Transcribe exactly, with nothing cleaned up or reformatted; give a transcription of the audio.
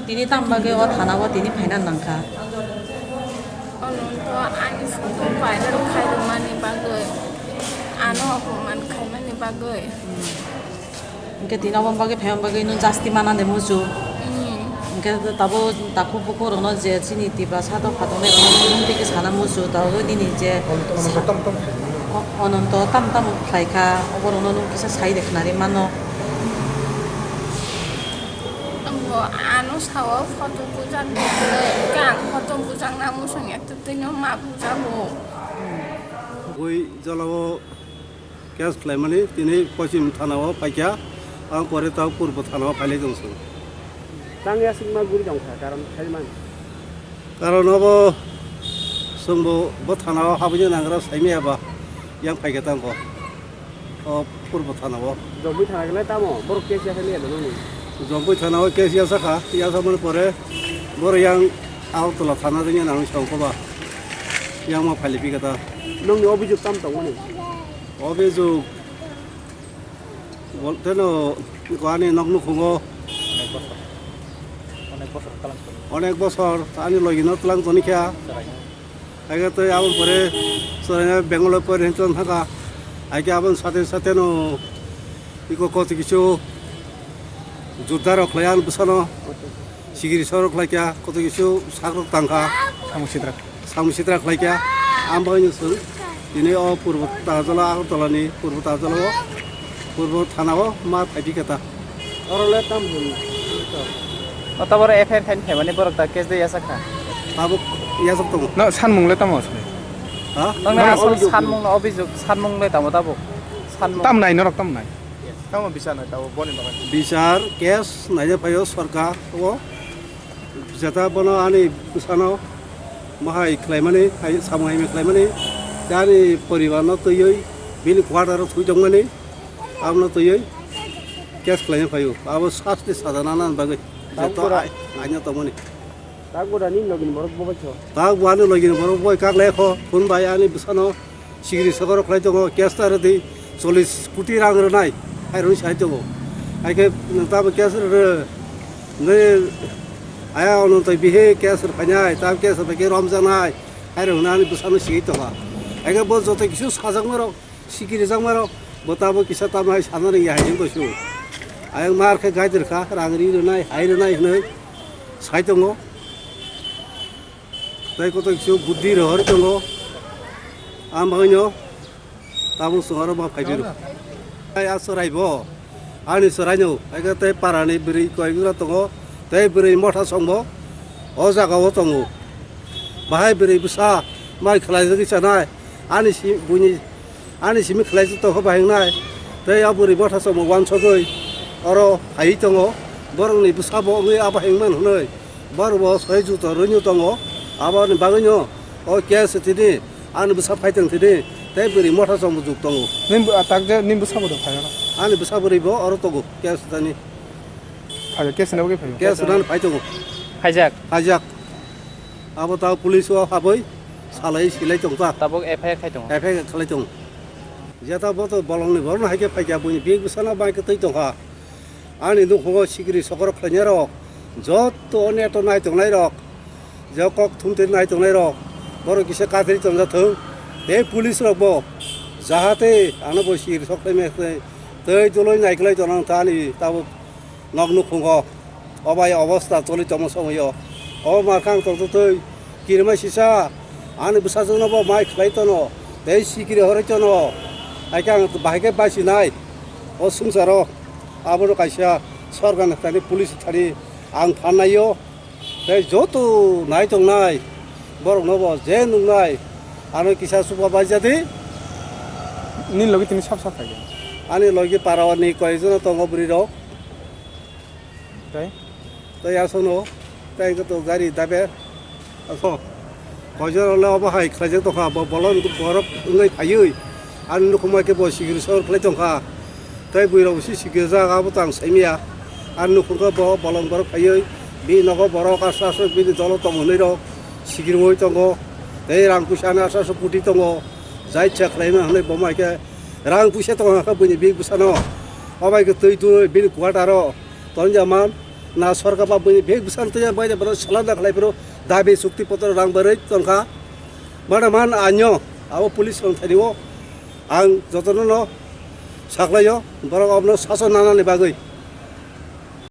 Tini tam bagwi o thana o tini phaina nangkha? Ononto ani photo viral khairokmani bagwi, ano opoman khaimani bagwi. Hwnkhe tini obo bagwi phaima bagwi nwng jasti mana de muchung. Hmm. Hwnkhe tabuk takhuk bukhuk rokno je chini Tiprasa dopha tongnai rokno nwng tei khe sana muchung, tabuk nini je Ononto tam tam khaimano. O-, ononto tam tam khlaikha, oborokno nwng kisa sai de khnari mano. Bo ano sao photo bujak de, hwnkhe ang photo bujak na muchung ekta twi no ma bujabo. Bui jolao case khlaimani tini Pochim thanao phaikha, ang pore tao Purbo thanao phailai tong chwng. Tang yasingma guri tongkha, karon khaimani. Karon obo chwngbo bo thanao habwi nangra saimaya ba yang phaikha tangkho. O Purbo thanao. Jombui thana khe tamo? Borok case yasa liya dano ni? Jombui thanao case yasa kha, yasa mani pore boro yang Agartala thana ringya nang songkho ba. Yang ma phailai phi kata. Nongni obijok tam tongmani? Obijok bolte no ko ani nok nukhungo. Onek bosor. Onek bosor kalam toni. Onek bosor ani logi no tlang toni kha. Chwraino. Haikhe tei aboni pore chwraino Bangalore pore hinwi tong thangkha. Haikhe aboni sate sate no iko koto kisu judda rok khlai ani bwsano sikiri sorok khlaikha, koto kisu sakrok tangkha. Samung sitra. Samung sitra khlaikha. Ang bagwino chwng tini o Purbo Tagarjala, Agartala ni Purbo Tagarjala o Purbo thana o ma thaipi kata. Oro le tam hwn. O taboro F I R khaini phaimani borok ta case de yachak kha. Tabuk yachak tongo. No, sanmung le tamo asle? Ha? Nang Mano asal obijok sanmung no obijok, sanmung le tamo tabuk. Sanmung. Tam nai norok tam nai. Tamo bisa nai tabo boni bagwi. Bichar case naina phaio sorkar o. Jeta bono ani bwsano bahai khlaimani, hai samung hamya khlaimani, tei ani poribarno twiwi bini quarter o thwi tongmani, abono twiwi case khlaina phaio. Abo sasti saja nana bagwi. Tabuk jeta bura- ai-, aina tongmani. Tabuk bura ni logini borok bo baikho. Tabuk bo ani logini borok bo kak lekho, phone bai ani bwsano. Sikiri sokoro khlai tongo, case ta rwdi chollish koti rang rwnai, hai rwnai sai tongo. Hai khe nwng tamo case rw, nwi aya ono tei bihi case rw phainai, tamo case rw phaikhe romjaknai, hai rw hwnwi ani bwsano sigwi tongkha. Hai khe bo joto kisu sajakma rok, sikiri jakma rok, bo tamo kisa tamo hai sana rwngya hai wngkha su. Ayang mar khe gai rwkha, rang ri rwnai, hai rwnai hwnwi sai tongo. Tei kotor kisu buddhi rohor tongo. Ang bagwino tabuk chwng oro ma phai phiro. Ai a chwrai bo, ani chwraino, ai khe tei parani bwrwi koi gura tongo, tei bwrwi motha songbo o jaga o tongo. Bahai bwrwi bwsa mai khlai jagwi chanai, ani si buini Ani simi khlai se tongkha bahai wngnai. Tei a bwrwi motha chongbo uansugwi oro phaiwi tongo. Borokni bwsabo wngwi abo hengman hwnwi. Borokbo soi juto rwino tongo. Aboni bagwino o case tini ani bwsa phaitong tini tei bwrwi motha chongbo juk tongo. Nini bw-, a, tak je nini bwsabo do phai oro? Ani bwsa bwrwibo oro tongo case tani. Phai case ni bagwi phai. Case nani phai tongo. Phaijak? Phaijak. Abo ta police o habwi salai silai tongkha. Tabuk F I R khai tongo. F I R khlai tongo. Jeta bo to bolongni borokno hai khe phaikha, buini bag bwsano bai khe twi tongkha. Ani nukhugo sikiri sokoro khlainai rok, joto neto nai tongnai rok, je kok thumtwi nai tongnai rok, borok kisa kathri tongjathung. Tei police rok bo jahate ano bo sikiri sok khlaimai khe tei doloi naikolai tonang thani tabuk. Nok nukhungo obai obosta choli tongma somoyo. O markhang tongtwtwi kirima sisa ani bwsajwkno bo mai khlai tono tei sikiri horoi tono. Hai khe ang bahai khe baisinai o swngcharo. Abono kaisa sorkarni thani police thani ang phannaio tei joto nai tongnai borokno bo je nuknai ano kisa chubabaijadi. Nini logi tini sab sab khaikhe? Ani logi parani koijono tongo bwrwirok. Tei? Tei aswkno, tei hwnkhe to gari dabe. Aswk. Koijarokle obo hai khlaijak tongkha, bo bolong borok wngwi phaiwi. Ani nukhungma khe bo sikiri sor khlai tongkha. Tei bwrwi rok bisi sikiri jak, abo to ang saimanya. Ani nukhung khe bo bolong borok phaiwi, bini nogo borok aswk aswk bini dolo tongo hwnwi rok sikiri oi tongo. Tei rang puisa ani aswk aswk koti tongo. Jai cha khlaima hwnwi bo mai khe rang puisa tongo khe buini bag bwsano. Obo hai khe twi twi bini quarter o. Tonjaman, Na sorkar ba bini bek bwsang twi bai de borok salada khlai phuru dabi chukti potro rang barwi tongkha. Bana man anyo abo police rong thani o ang jotono no saklaio borok abono sason nanani bagwi.